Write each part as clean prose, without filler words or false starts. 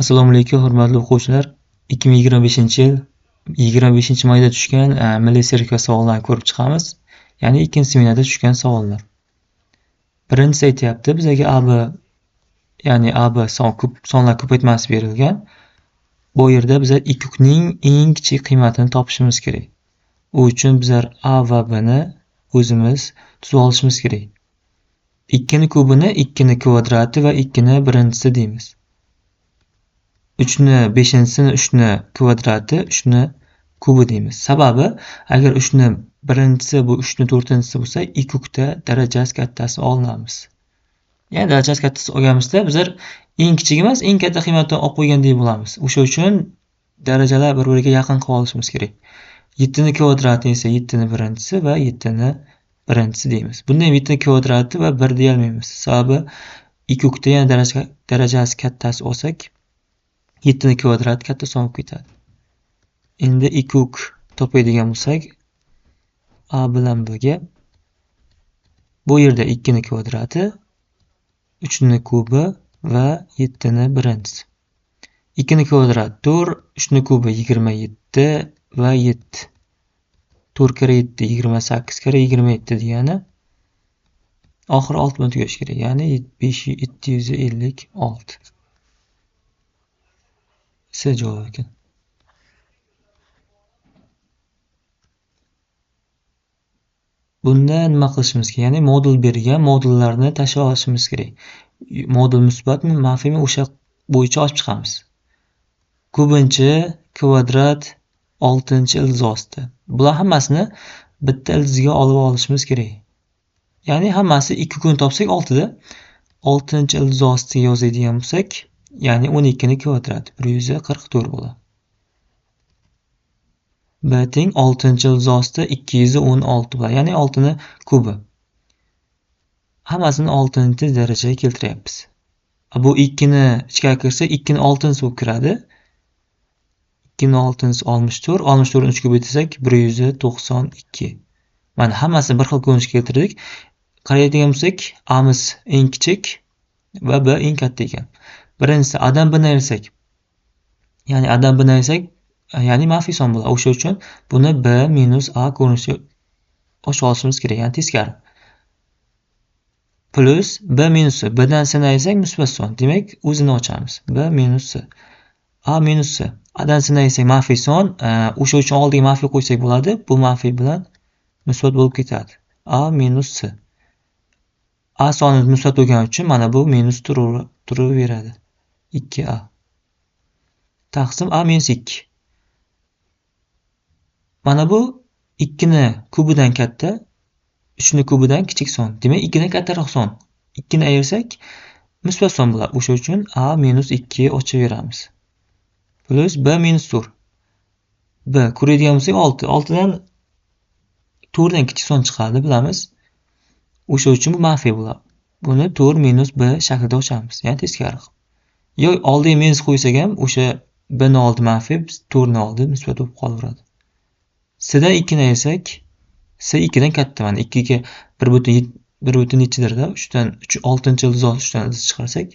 Assalomu alaykum, hurmatli o'quvchilar. 2025-yil 25-mayda tushgan milliy sertifikat savollarini ko'rib chiqamiz. Ya'ni ikkinchi smenada tushgan savollar. Birinchisi aytyapti, bizga AB, ya'ni AB sonlar ko'paytmasi berilgan. Bu yerda biza ikkining eng kichik qiymatini topishimiz kerak. U uchun bizlar A va B ni o'zimiz tuzib olishimiz kerak. 2 ni kubini 2 ni kvadrati va 2 ni birinchisi deymiz. 3 ni beshinchisini 3 ni kvadrati 3 ni kubi deymiz. Sababi agar 3 ni birinchisi bu 3 ni to'rtinchisi bo'lsa, ikkita darajasi kattasi olinamiz. Ya'ni darajasi kattasi olganimizda bizlar eng kichik emas, eng katta qiymatni olib qo'ygandek bo'lamiz. O'sha uchun darajalar bir-biriga yaqin qilib olishimiz kerak. 7 ni kvadrati esa 7 ni birinchisi va 7 ni birinchisi deymiz. Bunda ham 7 ni kvadrati va 1 deya olmaymiz. Sababi ikkita yana darajasi kattasi olsak, 7 ni kvadrati katta son bo'lib ketadi. Endi ikki topadigan bo'lsak, A bilan B ga bu yerda 2 ni kvadrati, 3 ni kubi va 7 ni birinchisi. 2 ni kvadrat 4, 3 ni kubi 27 va 7. 4 kara 7 28 kara 27 degani oxiri 6 bilan tugashi kerak. Ya'ni 756. S javob ekan. Bunda nima qilishimiz kerak? Ya'ni modul bergan, modullarni tashlab olishimiz kerak. Modul musbatmi, manfiymi o'sha bo'yicha ochib chiqamiz. Kubinchi kvadrat 6 ildiz osti. Bular hammasini bitta ildizga olib olishimiz kerak. Ya'ni hammasi 2 kun topsak 6 da 6 ildiz ostiga yozadigan bo'lsak, ya'ni 12 ni kvadrat 144 bo'ladi. B teng 6 ildiz osti 216 bo'ladi. Ya'ni 6 ni kubi. Hammasini 6 darajaga keltiryapmiz. Bu 2 ni ichkari kirsa 2 ni 6 bo'lib kiradi. 2 ni 6 64, 64 ni 3 ko'paytirsak 192. Mana hammasini bir xil ko'rinishga keltirdik. Qaraydigan bo'lsak, A'miz eng kichik va B eng katta ekan. Birinchisi A dan B ni ayirsak, ya'ni A dan B ni ayirsak, ya'ni manfiy son bo'ladi. O'sha uchun buni B minus A ko'rinishga ochib olishimiz kerak, ya'ni teskari. Plus B minus C. B dan C ni ayirsak musbat son. Demak, o'zini ochamiz. B minus C. A minus C. A dan C ni ayirsak manfiy son, o'sha uchun oldiga manfiy qo'ysak bo'ladi. Bu manfiy bilan musbat bo'lib ketadi. A minus C. A soni musbat bo'lgani uchun mana bu minus turaveradi. 2A taqsim A minus 2. Mana bu 2 ni kubidan katta, 3 ni kubidan kichik son. Demak, 2 dan kattaroq son. 2 ni ayirsak musbat son bo'ladi. O'sha uchun A minus 2 ochaveramiz. Plus B minus 4. B ko'radigan bo'lsak 6. 6 dan 4 dan kichik son chiqadi, bilamiz. O'sha uchun bu manfiy bo'ladi. Buni 4 minus B shaklida ochamiz, ya'ni teskari qilib. Yo oldiga minus qo'ysak ham o'sha B ni oldi manfiy, 4 ni oldi musbat bo'lib qolaveradi. C dan 2 ni ayirsak, C 2 dan katta, mana 2 ga 1 butun nechidirda, 3 dan 3 6 ildiz 3 dan ildiz chiqarsak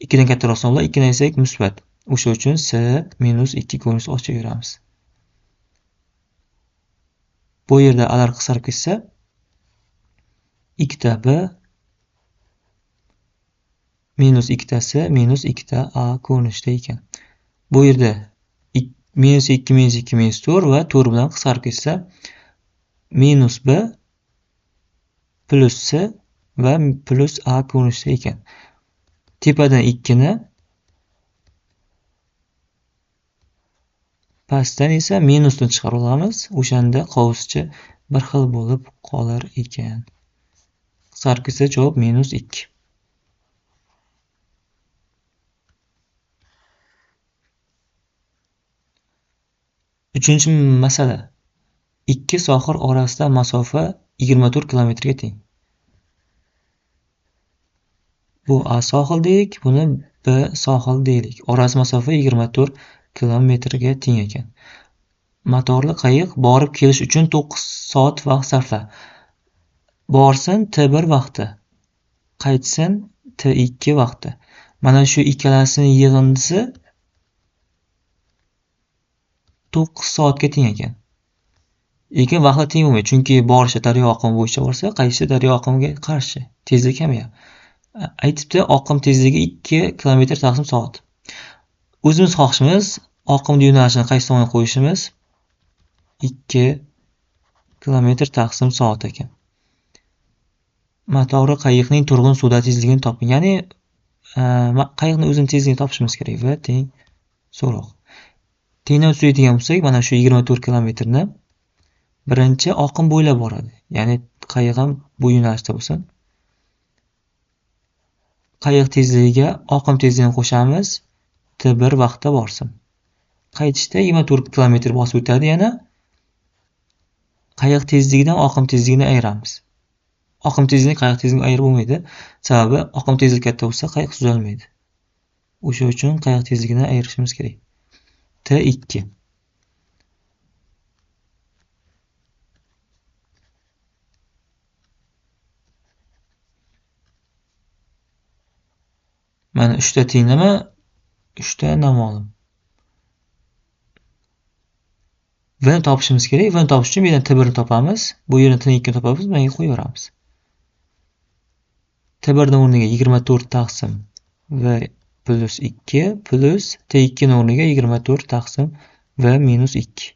2 dan kattaroq son bo'ladi, 2 ni ayirsak musbat. O'sha uchun C minus 2 ko'rinishida ochaveramiz. Bu yerda alar qisqarib ketsa 2ta B minus 2ta C minus 2ta A ko'rinishida ekan. Bu yerda minus 2 minus 2 minus 4 va 4 bilan qisqarib ketsa minus B plus C va plus A ko'rinishida ekan. Tepadan 2 ni, pastdan esa minusni chiqarib olamiz. O'shanda qovuschi bir xil bo'lib qolar ekan. Qisqarib ketsa javob minus 2. Uchinchi masala. 2 sohil orasida masofa 24 kilometrga teng. Bu A sohil deylik, buni B sohil deylik. Orasi masofa 24 kilometrga teng ekan. Motorli qayiq borib kelish uchun 9 soat vaqt sarflar. Borsin T1 vaqti, qaytsin T2 vaqti. Mana shu ikkalasining yig'indisi 9 soatga teng ekan. Lekin vaqtlar teng bo'lmaydi, chunki borishi daryo oqimi bo'yicha borsa, qaytishi daryo oqimiga qarshi, tezlik kamayadi. Aytibdi, oqim tezligi 2 kilometr taqsim soat. O'zimiz xohishimiz oqimni yo'nalishini qaysi tomonga qo'yishimiz 2 kilometr taqsim soat ekan. Motorli qayiqning turg'un suvda tezligini toping. Ya'ni qayiqning o'zini tezligini topishimiz kerak va teng so'roq. Tengdan tuzaydigan bo'lsak, mana shu 24 kilometrni birinchi oqim bo'ylab boradi. Ya'ni qayiq ham bu yo'nalishda bo'lsin. Qayiq tezligiga oqim tezligini qo'shamiz, T1 vaqtda borsin. Qaytishda 24 kilometr bosib o'tadi yana. Qayiq tezligidan oqim tezligini ayiramiz. Oqim tezligini qayiq tezligidan ayirib bo'lmaydi. Sababi oqim tezligi katta bo'lsa qayiq suzolmaydi. O'sha uchun qayiq tezligini ayirishimiz kerak. T2. Mana 3 ta tenglama, 3 ta noma'lum. V ni topishimiz kerak. V ni topish uchun bu yerdan T1 ni topamiz. Bu yerdan T2 ni topamiz, mana yerga qo'yaveramiz. T1 ning o'rniga 24 taqsim V plus 2 plus T2 ning o'rniga 24 taqsim V minus 2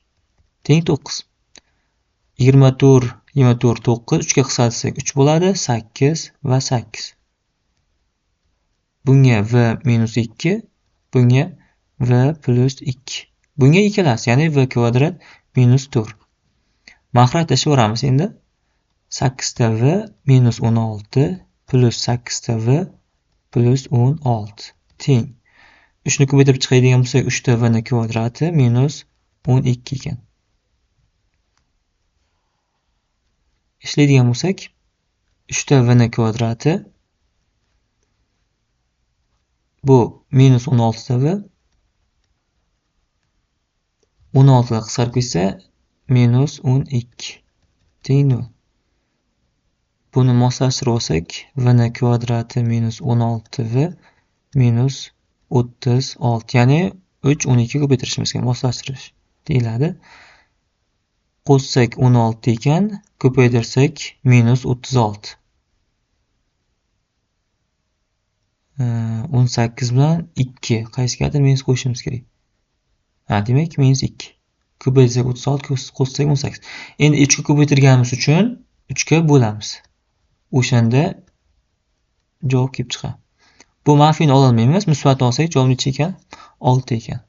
teng 9. 24, 24, 9, 3 ga qisqartirsak 3 bo'ladi, 8 va 8. Bunga V minus 2, bunga V plus 2. Bunga ikkalasi, ya'ni V kvadrat minus 4. Mahraj tashlaveramiz endi. 8 ta V minus 16 plus 8 ta V plus 16 teng. 3 ni ko'paytirib chiqadigan bo'lsak, 3 ta V ni kvadrati minus 12 ekan. Ishlaydigan bo'lsak, 3 ta V ni kvadrati bu minus 16 ta V, 16 ga qisqarib ketsa minus 12 teng 0. Buni moslashtirib olsak, V ni kvadrati minus 16 V minus 36, ya'ni 3 12 ko'paytirishimiz kerak, moslashtirish deyiladi. Qo'shsak 16 ekan, ko'paytirsak minus 36. 18 bilan 2 qaysigadir minus qo'yishimiz kerak. Ha, demak minus 2. Ko'paytirsak 36, qo'shsak 18. Endi 3 ga ko'paytirganimiz uchun 3 ga bo'lamiz. O'shanda javob kelib chiqadi. Bu manfiyni ola olmaymiz, musbatni olsak javob necha ekan? 6 ekan.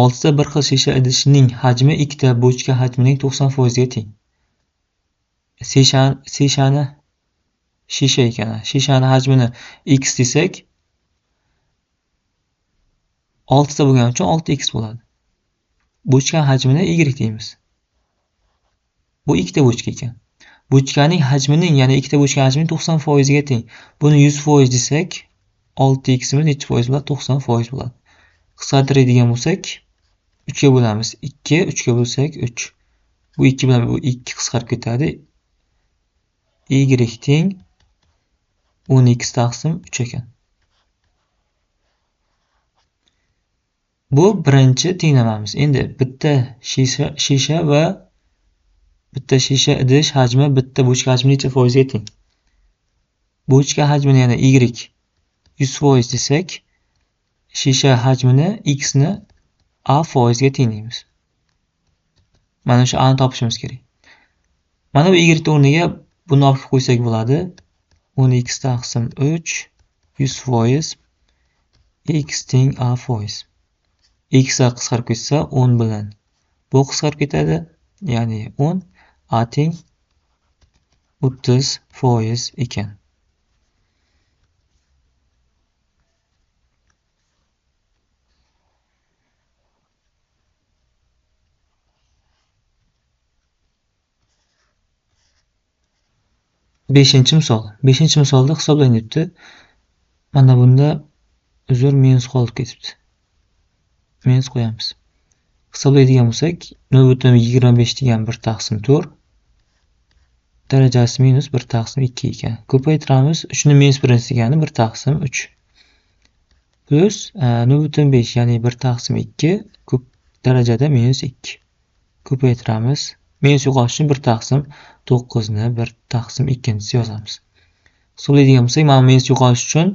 Oltita bir xil shisha idishining hajmi ikkita bochka hajmining 90% ga teng. Sishani shisha ekan. Shishani hajmini x desak, 6 ta bo'lgani uchun 6x bo'ladi. Bochka hajmini y deymiz. Bu ikkita bochka ekan. Bochkaning hajmining, ya'ni ikkita bochka hajmining 90% ga teng. Buni 100% desak, 6ximiz necha foiz bo'ladi? 90% bo'ladi. Qisqartiradigan bo'lsak, 3 ga bo'lamiz. 2, 3 ga bo'lsak 3. Bu 2 bilan bu 2 qisqarib ketadi. Y teng 10x taqsim 3 ekan. Bu birinchi tenglamamiz. Endi bitta shisha va bitta shisha idish hajmi bitta bochka hajmi necha foizga teng? Bochka hajmini, ya'ni y 100% desak, shisha hajmini x ni a foizga teng deymiz. Mana shu a ni topishimiz kerak. Mana bu y o'rniga buni olib qo'ysak bo'ladi. 10x taqsim 3 100% x teng a foiz. X a qisqarib ketsa 10 bilan bu qisqarib ketadi, ya'ni 10 a teng 30% ekan. Beshinchi misol. Beshinchi misolda hisoblang debdi. Mana bunda uzr minus qolib ketibdi. Minus qo'yamiz. Hisoblaydigan bo'lsak, 0,25 degan 1 taqsim 4 darajasi minus 1 taqsim 2 ekan. Ko'paytiramiz, 3 ni minus 1 degani 1 taqsim 3 plus 0,5 ya'ni 1 taqsim 2 ko'p darajada minus 2. Ko'paytiramiz. Minus yo'qolish uchun 1 taqsim 9 ni 1 taqsim 2 yozamiz. Hisoblaydigan bo'lsak, mana minus yo'qolish uchun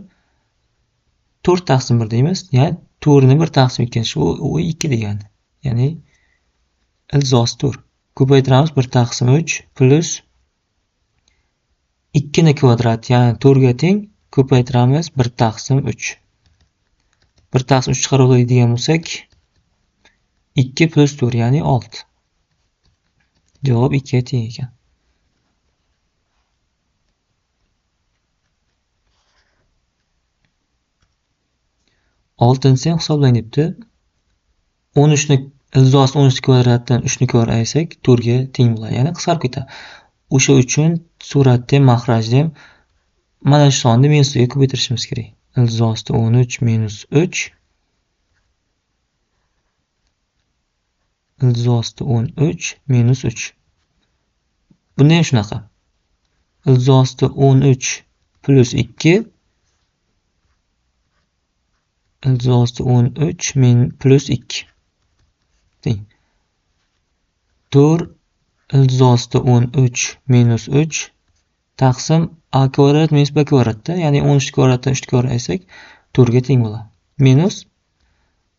4 taqsim 1 deymiz. Ya'ni 4 ni 1 taqsim 2, u 2 degani. Ya'ni ildiz 4. Ko'paytiramiz 1 taqsim 3 plus 2 ni kvadrat, ya'ni 4 ga teng, ko'paytiramiz 1 taqsim 3. 1 taqsim 3 chiqarib oladigan bo'lsak, 2 plus 4 ya'ni 6. Javob 2 ga teng ekan. Oltinchisi ham hisoblang debdi. 13 ni ildiz 13 kvadratdan 3 ni kvadrat ayirsak 4 ga teng bo'ladi. Ya'ni qisqarib ketadi. O'sha uchun suratda ham, mahrajda ham mana shu sonni minusga ko'paytirishimiz kerak. Ildiz 13 minus 3 ildiz 13 minus 3. Bunda ham shunaqa. Ildiz 13 plus 2 ildiz 13 plus 2 teng 4 ildiz 13 minus 3 taqsim a kvadrat minus b kvadratda, ya'ni 13 kvadratdan 3 kvadrat ayirsak 4 ga teng bo'ladi. Minus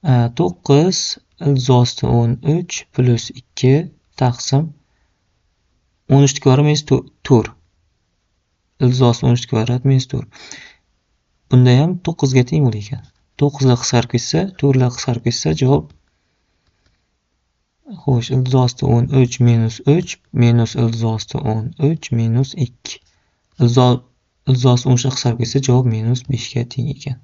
9 ildiz 13 plus 2 taqsim 13 kvadrat minus 4 ildiz 13 kvadrat minus 4. Bunda ham 9 ga teng bo'lar ekan. 9 lar qisqarib ketsa, 4 lar qisqarib ketsa, javob xo'sh, ildiz 13 minus 3 minus ildiz 13 minus 2. Ildiz 13 qisqarib ketsa, javob minus 5 ga teng ekan.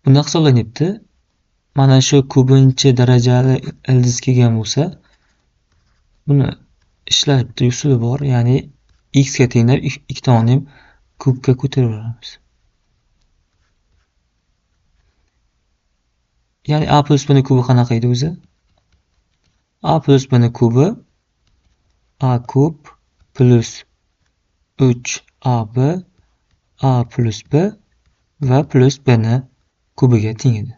Bunda hisoblanyapti. Mana shu ko'pincha darajali ildiz kelgan bo'lsa, buni ishlash bitta usuli bor, ya'ni x ga tenglab ikki tomonni ham kubga ko'taraveramiz. Ya'ni a plus b ni kubi qanaqa edi o'zi? A plus b ni kubi a kub plus 3ab a plus b va plus b ni kubiga teng edi.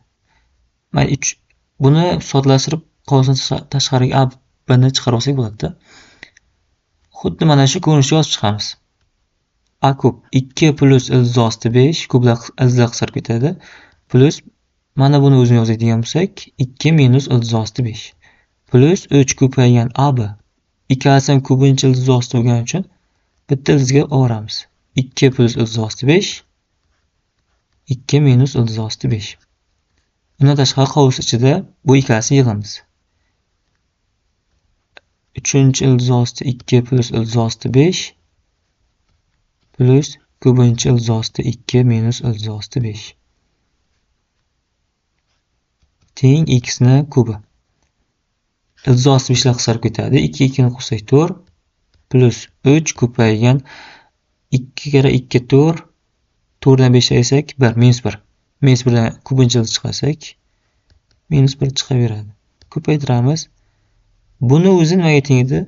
Mana 3 buni soddalashtirib qovusdan tashqariga a b ni chiqarib olsak bo'ladi-da. Xuddi mana shu ko'rinishda yozib chiqamiz. A kub 2 plus ildiz osti 5 kublar ildizlar qisqarib ketadi. Plus mana buni o'zini yozadigan bo'lsak 2 minus ildiz osti 5 plus 3 ko'paygan AB. Ikkalasi ham ko'pincha ildiz osti bo'lgani uchun bitta ildizga olamiz. 2 plus ildiz osti 5 2 minus ildiz osti 5. Undan tashqari qovus ichida bu ikkalasi yig'amiz. 3 ildiz osti 2 plus ildiz osti 5 plus ko'pincha ildiz osti 2 minus ildiz osti 5 teng x ni kubi. Ildiz osti 5 lar qisqarib ketadi. 2 2 ni qo'shsak 4 plus 3 ko'paygan 2 karra 2 4, 4 dan 5 ayirsak 1 minus 1. Minus 1 dan ko'pincha ildiz chiqarsak minus 1 chiqaveradi. Ko'paytiramiz. Buni o'zi nimaga teng edi?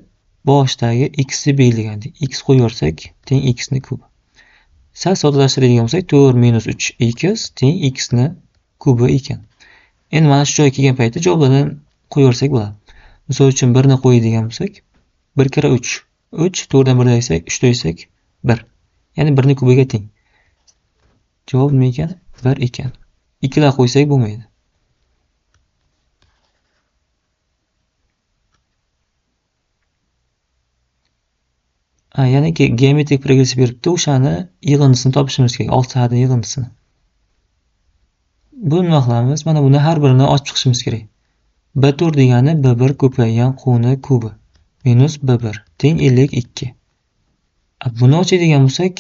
Boshdagi x ni belgilagandik. X qo'yib teng x ni kubi. Sal soddalashtiradigan bo'lsak 4 minus 3 x teng x ni kubi ekan. Endi mana shu joyga kelgan paytda javoblardan qo'yaversak bo'ladi. Misol uchun 1 ni qo'yadigan bo'lsak 1 karra 3. 3 4 dan 1 ayirsak 3 ayirsak 1. Ya'ni 1 ni kubiga teng. Javob nima ekan? 1 ekan. 2 lar qo'ysak bo'lmaydi. Ya'ni geometrik progressiya beribdi, o'shani yig'indisini topishimiz kerak, 6 xatni yig'indisini. Buni nima qilamiz? Mana buni har birini ochib chiqishimiz kerak. B4 degani B1 ko'paygan quvni kubi minus B1 teng 52. Buni ochadigan bo'lsak,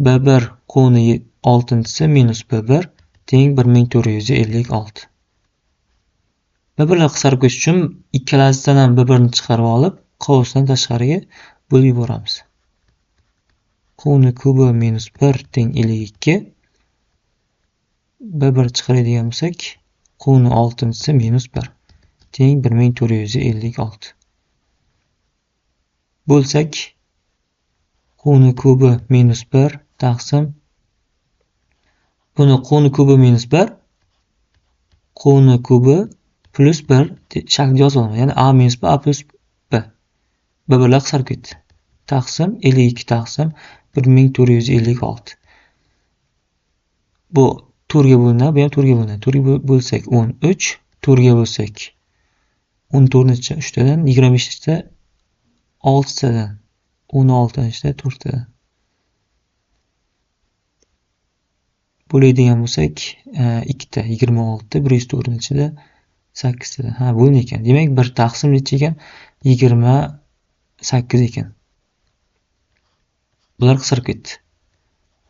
B1 quvni 6-si minus B1 teng 1456. B1lar qisqarib ketish uchun ikkalasidan ham B1 ni chiqarib olib, qovusdan tashqariga bo'lib yuboramiz. Quvni kubi minus 1 teng 52. B1 chiqaradigan bo'lsak, Q ni oltinchisi minus 1 teng 1456. Bo'lsak, Q ni kubi minus 1 taqsim buni Q ni kubi minus 1 Q ni kubi plus 1 shaklida yozib olaman. Ya'ni A minus B, A plus B. B birlar qisqarib ketdi. Taqsim 52 taqsim 1456. Bu 4 ga bo'linadi, bu ham 4 ga bo'linadi. 4 ga bo'lsak 13, 4 ga bo'lsak 14 necha 3 tadan, 25 nechta 6 tadan, 16 nechta 4 tadan. Bo'ladigan bo'lsak, 2 ta 26, 104 nechida 8 tadan. Ha, bo'linadi ekan. Demak, 1 taqsim necha ekan? 28 ekan. Bular qisqarib ketdi.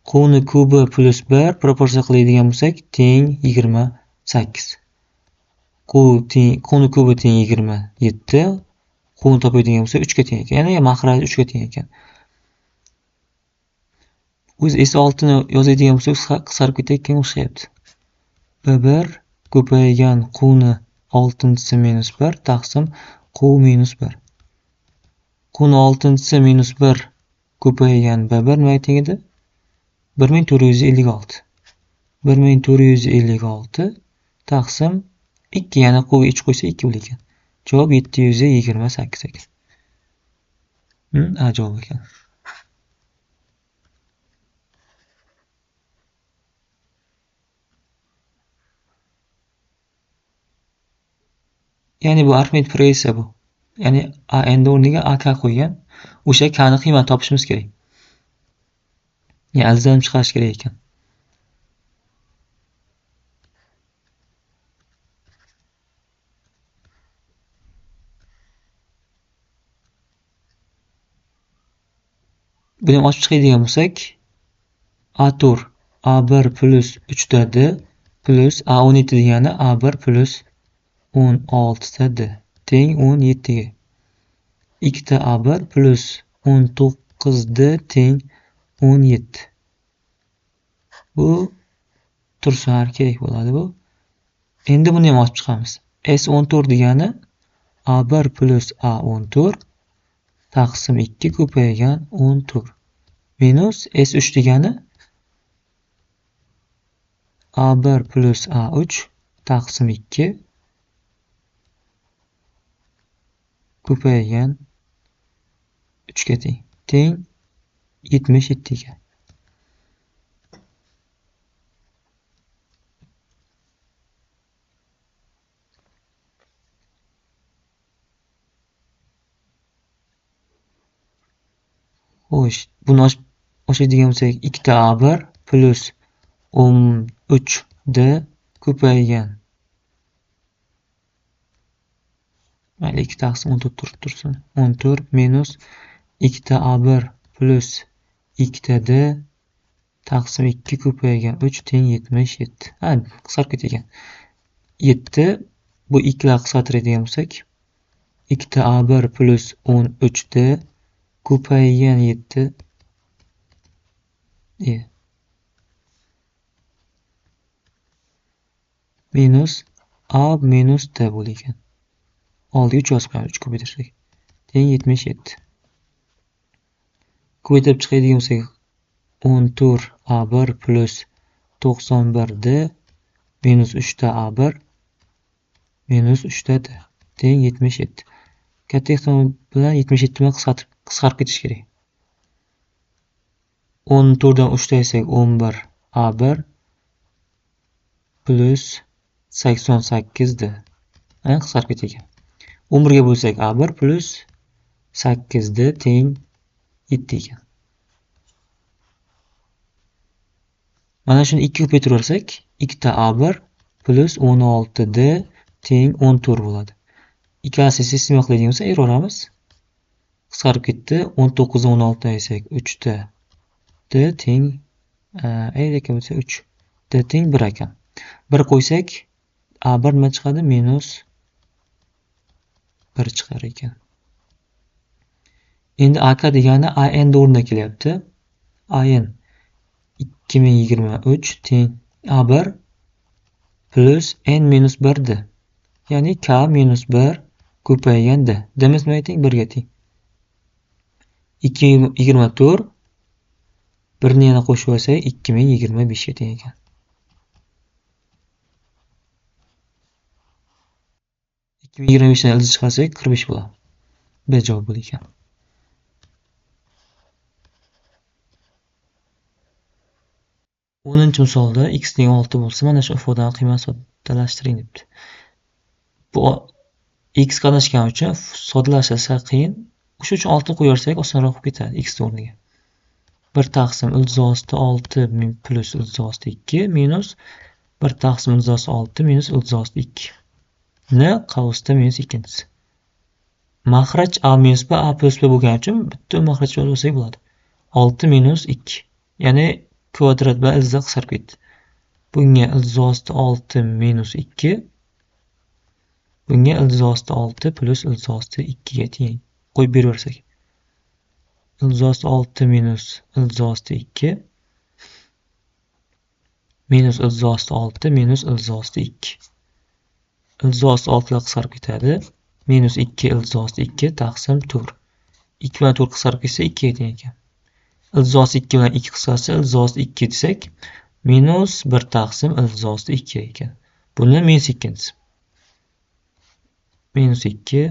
Q ni kubi plus 1 proporsiya qiladigan bo'lsak, teng 28. Q ni kubi teng 27. Q ni topadigan bo'lsak 3 ga teng ekan. Ya'ni mahraj 3 ga teng ekan. O'zi S6 ni yozadigan bo'lsak, qisqarib ketayotganga o'xshayapti. B1 ko'paygan Q ni oltinchisi minus 1 taqsim Q minus 1. Q ni oltinchisi minus 1 ko'paygan B1 nimaga teng edi? 1456. 1456 taqsim 2, ya'ni Q ga 3 qo'ysa 2 bo'lar ekan. Javob 728 ekan. A javob ekan. Ya'ni bu arifmetik progressiya bu. Ya'ni A n o'rniga AK qo'ygan. O'sha K ni qiymatini topishimiz kerak. Ya'ni alzdan chiqarish kerak ekan. Buni ham ochib chiqadigan bo'lsak, A4 A1 plus 3 ta D plus A17 degani A1 plus 16 ta D teng 17 ga. 2 ta A1 plus 19 D teng 17. Bu tursa har kerak bo'ladi bu. Endi buni ham ochib chiqamiz. S14 degani A1 plus A14 taqsim 2 ko'paygan 14 minus S3 degani A1 plus A3 taqsim 2 ko'paygan 3 ga teng. Teng 77 ga. Xo'sh, buni ochadigan bo'lsak, 2 ta A1 plus 13 D ko'paygan. Mayli, 2 taqsim 14 turib tursin. 14 minus 2 ta A1 plus 2 ta D taqsim 2 ko'paygan 3 teng 77. Ha, qisqarib ketgan. 7 bu 2 lar qisqartiradigan bo'lsak, 2 ta A1 plus 13 D ko'paygan 7 minus A minus D bo'lar ekan. Oldiga 3 yozib qo'yamiz, 3 ko'paytirsak. Teng 77. Ko'paytirib chiqadigan bo'lsak, 14 A1 plus 91 D minus 3 ta A1 minus 3 ta D teng 77. Katta ehtimol bilan 77 bilan qisqarib ketish kerak. 14 dan 3 taysak 11 A1 plus 88 D. Ha, qisqarib ketar ekan. 11 ga bo'lsak A1 plus 8 D teng 7 ekan. Mana shuni 2 ko'paytiraversak, 2 ta A1 plus 16 D teng 14 bo'ladi. Ikkalasini sistema qiladigan bo'lsak, ayiraveramiz. Qisqarib ketdi. 19 dan 16 ayirsak 3 ta D teng, ayirayotgan bo'lsa 3 D teng 1 ekan. 1 qo'ysak A1 nima chiqadi? Minus 1 chiqar ekan. Endi AK degani AN o'rnida kelyapti. AN 2023 teng A1 Plus n minus 1 d. Ya'ni k minus 1 ko'paygan d. D'miz nimaga teng? 1 ga teng. 2024 1ni yana qo'shib olsak 2025 ga teng ekan. 2025 dan ildiz chiqarsak 45 bo'ladi. B javob bo'ladi ekan. 10 misolda x teng 6 bo'lsa, mana shu ifodani qiymatini soddalashtiring debdi. Bu x qatnashgani uchun soddalashtirsa qiyin. O'sha uchun 6 qo'yarsak osonroq bo'lib ketadi x o'rniga. 1 taqsim ildiz osti 6 plus ildiz osti 2 minus 1 taqsim ildiz osti 6 minus ildiz osti 2. Ni qavsda minus ikkinchisi. Maxraj a minus b a plus b bo'lgani uchun bitta maxraj olsak bo'ladi. 6 minus 2. Ya'ni kvadrat bilan ildizlar qisqarib ketdi. Bunga ildiz osti 6 minus 2. Bunga ildiz osti 6 plus ildiz osti 2 ga teng. Qo'yib beraversak. Ildiz osti 6 minus ildiz osti 2 minus ildiz osti 6 minus ildiz osti 2. Ildiz osti 6 lar qisqarib ketadi. Minus 2 ildiz osti 2 taqsim 4. 2 bilan 4 qisqarib ketsa 2 ga teng ekan. Ildiz osti 2 bilan 2 qisqarsa ildiz osti 2 desak minus 1 taqsim ildiz osti 2 ekan. Buni minus ikkinchisi. Minus 2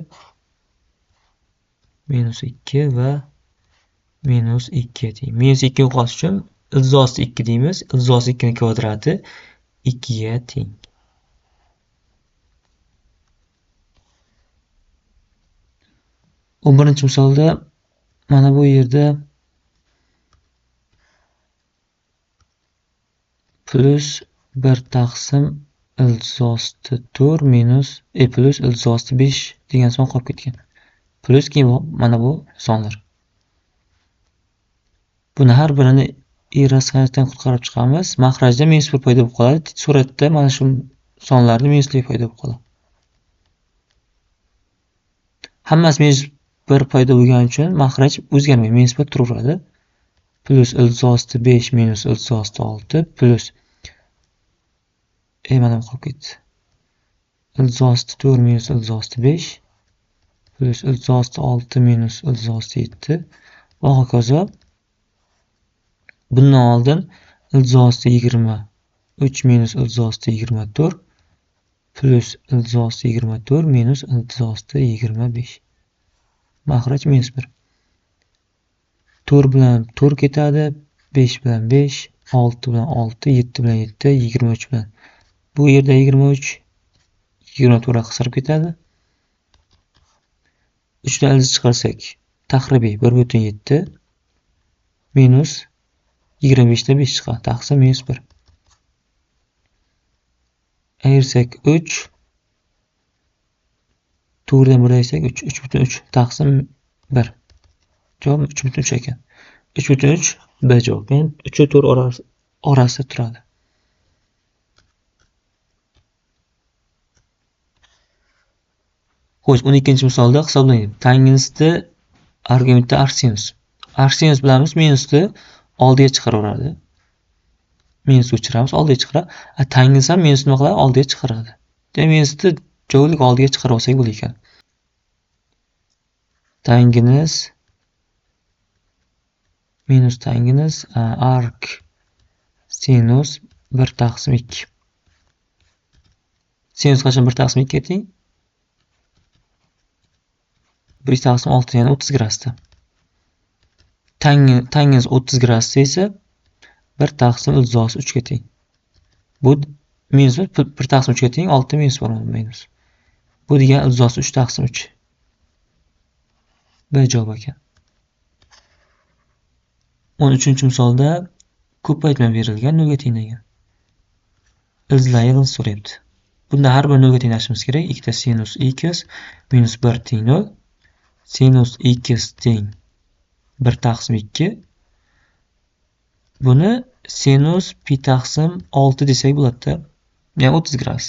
minus 2 va minus 2 teng. Minus 2 yo'qotish uchun ildiz osti 2 deymiz. Ildiz osti 2 ning kvadrati 2 ga teng. 11 misolda mana bu yerda plus 1 taqsim ildiz osti 4 minus plus ildiz osti 5 degan son qolib ketgan. Plus keyin mana bu sonlar. Buni har birini irratsionallikdan qutqarib chiqamiz. Maxrajda minus 1 paydo bo'lib qoladi. Suratda mana shu sonlarni minusli paydo bo'lib qoladi. Hammasi minus 1 paydo bo'lgani uchun maxraj o'zgarmaydi, minus 1 turaveradi. Plus ildiz osti 5 minus ildiz osti 6 plus mana bu qolib ketdi. Ildiz osti 4 minus ildiz osti 5 plus ildiz osti 6 minus ildiz osti 7 va hokazo. Bundan oldin ildiz osti 23 minus ildiz osti 24 plus ildiz osti 24 minus ildiz osti 25. Maxraj minus 1. 4 bilan 4 ketadi, 5 bilan 5, 6 bilan 6, 7 bilan 7, 23 bilan. Bu yerda 23, 24 qisqarib ketadi. 3 dan ildiz chiqarsak, taxribiy 1.7 minus 25 dan 5 chiqadi, taqsim minus 1. Ayirsak 3, 4 dan 1 ayirsak 3, 3.3 taqsim 1. Javob 3.3 ekan. 3.3 B javob. Ya'ni 3 va 4 orasida turadi. Xo'sh, 12-misolda hisoblaylik. Tangensni argumentda arcsinus. Arcsinus bilamiz, minusni oldiga chiqaraveradi. Minus o'chiramiz, oldiga chiqaradi. Tangens ham minusni nima qiladi? Oldiga chiqaradi. Demak, minusni joylik oldiga chiqarib olsak bo'lar ekan. Tangens minus tangens arc sinus 1 taqsim 2. Sinus qachon 1 taqsim 2 ga teng? 1 taqsim 6, ya'ni 30 gradusda. Tangens 30 gradusda esa 1 taqsim ildiz osti 3 ga teng. Bu minus 1 taqsim 3 ga teng, 6 minus bor minus. Bu degani ildiz osti 3 taqsim 3. B javob ekan. 13-misolda ko'paytma berilgan 0 ga teng degan. Ildizlar yig'indisi so'rayapti. Bunda har bir 0 ga tenglashimiz kerak. 2 ta sinus x minus 1 teng 0. Sinus x teng 1 taqsim 2. Buni sinus pi taqsim 6 desak bo'ladi-da. Ya'ni 30 gradus.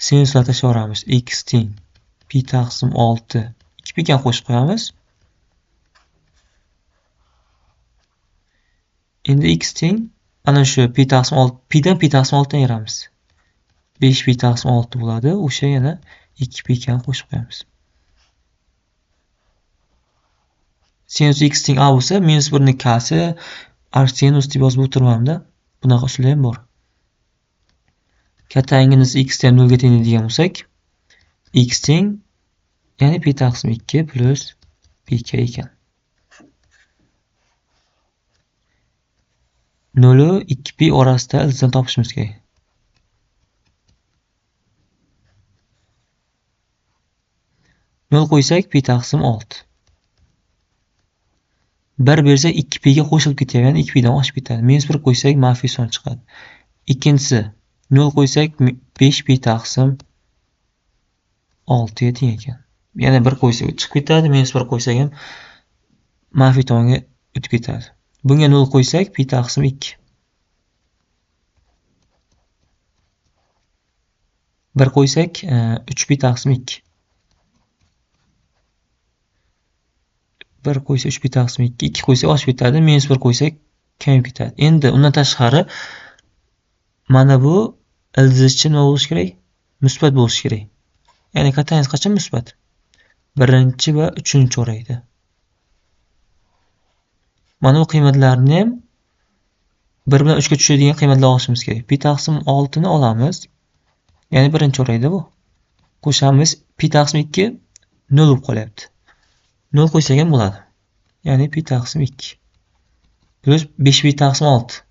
Sinuslar tashlab yuboramiz. X teng pi taqsim 6. 2 pi ham qo'shib qo'yamiz. Endi x teng ana shu pi taqsim 6, pi dan pi taqsim 6 dan ayiramiz. 5 pi taqsim 6 bo'ladi. O'sha yana 2 pi kam qo'shib qo'yamiz. Sinus x teng a bo'lsa, minus 1 ni k'si arcsinus deb yozib o'tirmamda. Bunaqa usuli ham bor. Katangiz x teng 0 ga teng degan bo'lsak, x teng ya'ni pi taqsim 2 plus pi k ekan. 0 va 2 pi orasida ildizni topishimiz kerak. 0 qo'ysak pi taqsim 6. 1 bersak 2 pi ga qo'shilib ketyapti, ya'ni 2 pi dan oshib ketadi. Minus 1 qo'ysak manfiy son chiqadi. Ikkinchisi 0 qo'ysak 5 pi taqsim 6 ga teng ekan. Yana 1 qo'ysak chiqib ketadi, minus 1 qo'ysak ham manfiy tomonga o'tib ketadi. Bunga 0 qo'ysak pi taqsim 2. 1 qo'ysak 3 pi taqsim 2. 1 qo'ysak 3 pi taqsim 2, 2 qo'ysak oshib ketadi, minus 1 qo'ysak kamayib ketadi. Endi undan tashqari mana bu ildizchi nima bo'lishi kerak? Musbat bo'lishi kerak. Ya'ni katangiz qachon musbat? Birinchi va uchinchi chorakda. Mana bu qiymatlarni ham 1 bilan 3 ga tushadigan qiymatlar olishimiz kerak. Pi taqsim 6 ni olamiz. Ya'ni birinchi chorakda bu. Qo'shamiz, pi taqsim 2 0 bo'lib qolyapti. 0 qo'ysak ham bo'ladi. Ya'ni pi taqsim 2 plus 5 pi taqsim 6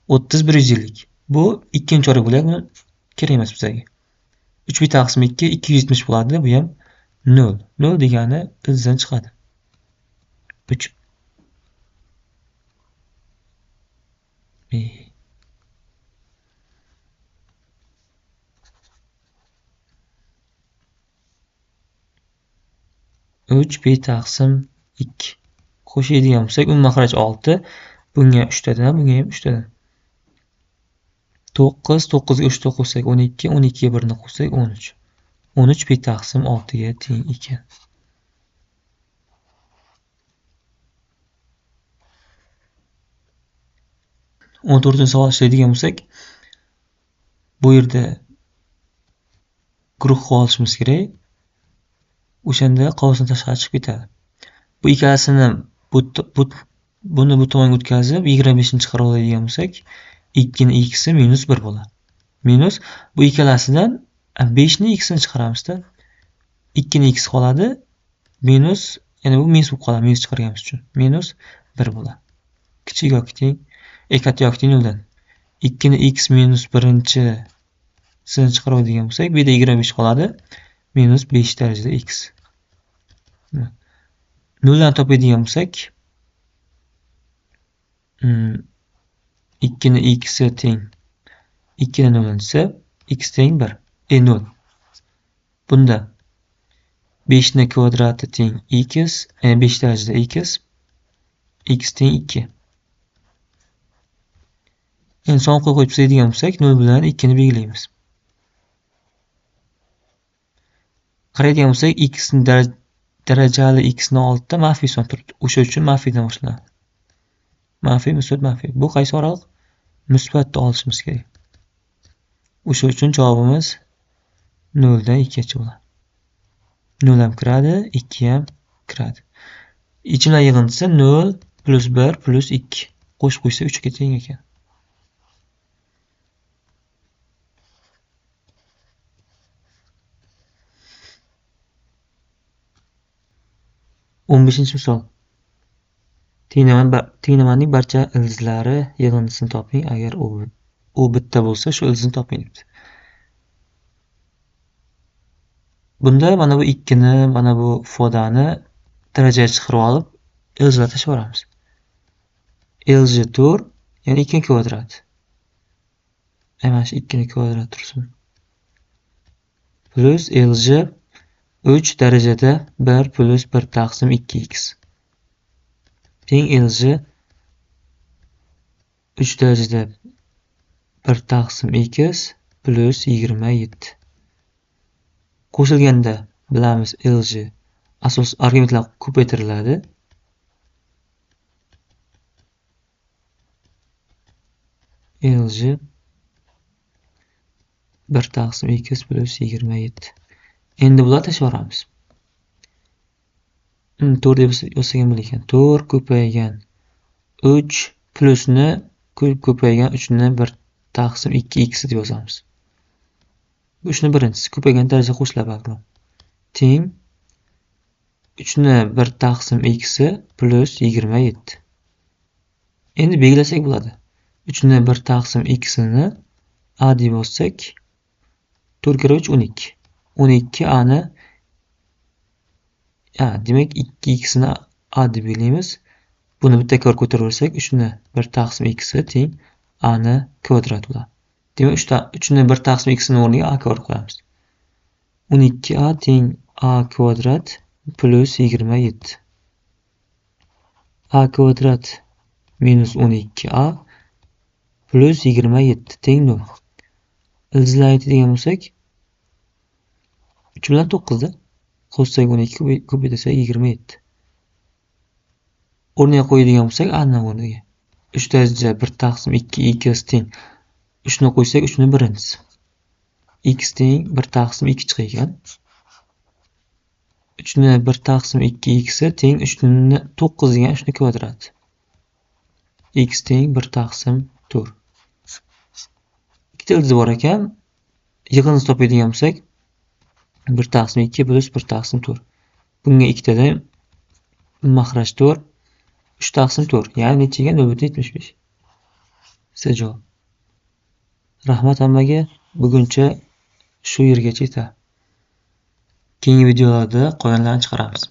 30 150. Bu ikkinchi chorak bo'ladi, buni kerak emas bizga. 3 pi taqsim 2 270 bo'ladi, bu ham 0. 0 degani ildizdan chiqadi. 3 3 pi taqsim 2 qo'shadigan bo'lsak, umumiy mahraj 6, bunga 3 tadan, bunga ham 3 tadan. 9, 9 ga 3 ta qo'shsak 12, 12 ga 1 ni qo'shsak 13. 13 pi taqsim 6 ga teng ekan. O'n to'rtinchi savol ishlaydigan bo'lsak, bu yerda guruhga olishimiz kerak. O'shanda qovusdan tashqari chiqib ketadi. Bu ikkalasini buni bu tomonga o'tkazib 25 ni chiqarib oladigan bo'lsak, 2 ni x i minus 1 bo'ladi. Minus bu ikkalasidan 5 ni x ni chiqaramizda. 2 ni x qoladi, minus, ya'ni bu minus bo'lib qoladi, minus chiqarganimiz uchun. Minus 1 bo'ladi. Kichik yoki teng, katta yoki teng noldan. 2 ni x minus 1-chisini chiqarib oladigan bo'lsak, bu yerda 25 qoladi, minus 5 darajada x. Noldan topadigan bo'lsak, 2 ni x teng 2 ni nollinchisi x teng 1, 0. Bunda 5 ni kvadrati teng x, 5 darajada x, x teng 2. Endi son qo'yib qo'yib tuzadigan bo'lsak, 0 bilan 2 ni belgilaymiz. Qaraydigan bo'lsak, x ni darajali x ni oldida manfiy son turibdi. O'sha uchun manfiydan boshlanadi. Manfiy, musbat, manfiy. Bu qaysi oraliq? Musbatni olishimiz kerak. O'sha uchun javobimiz 0 dan 2 gacha bo'ladi. 0 ham kiradi, 2 ham kiradi. Ichimlar yig'indisi 0 plus 1 plus 2 qo'shib qo'ysa 3 ga teng ekan. O'n beshinchi misol. Tenglamaning barcha ildizlari yig'indisini toping. Agar u bitta bo'lsa, shu ildizni toping debdi. Bunda mana bu 2 ni, mana bu ifodani darajaga chiqarib olib, ildizlar tashlab yuboramiz. LG 4, ya'ni 2 kvadrat. Mana shu 2 kvadrat tursin. Plus LG 3 darajada 1 plus 1 taqsim 2x. Teng LG 3 darajada 1 taqsim x plus 27. Qo'shilganda bilamiz LG asos argumentlar ko'paytiriladi. LG 1 taqsim x plyus 27. Endi bularni tashlab yuboramiz. 4 deb yozsak ham bo'lar ekan. 4 ko'paygan 3 plyusni ko'paygan 3 ni 1 taqsim 2 x deb yozamiz. Bu 3 ni birinchisi ko'paygan daraja qo'shiladi baribir. Teng 3 ni 1 taqsim x plyus 27. Endi belgilasak bo'ladi. 3 ni 1 taqsim x ni a deb yozsak, 4 karra 3 12. 12 a ni, demak 2x ni a deb belgilaymiz. Buni bitta kor ko'taraversak, 3 ni 1 taqsim x teng a ni kvadrat bo'ladi. Demak, 3 ni 1 taqsim x ni o'rniga a kvadrat qo'yamiz. 12a teng a kvadrat plyus 27. A kvadrat minus 12a plyus 27 teng 0. Ildizlarni aytadigan bo'lsak, 3 bilan 9 da qo'shsak 12, ko'paytirsak 27. O'rniga qo'yadigan bo'lsak, a ni o'rniga 3 daraja 1 taqsim 2 x teng 3 ni qo'ysak 3 ni birinchisi. X teng 1 taqsim 2 chiqar ekan. 3 ni 1 taqsim 2 x teng 3 ni 9 degan 3 ni kvadrat. X teng 1 taqsim 4. Ikkita ildizi bor ekan. Yig'indisi topadigan bo'lsak, 1 taqsim 2 plyus 1 taqsim 4. Bunga ikkitadan mahraj 4, 3 taqsim 4, ya'ni necha ekan? 0,75. C javob. Rahmat hammaga. Buguncha shu yergacha yetadi. Keyingi videolarda qolganlarni chiqaramiz.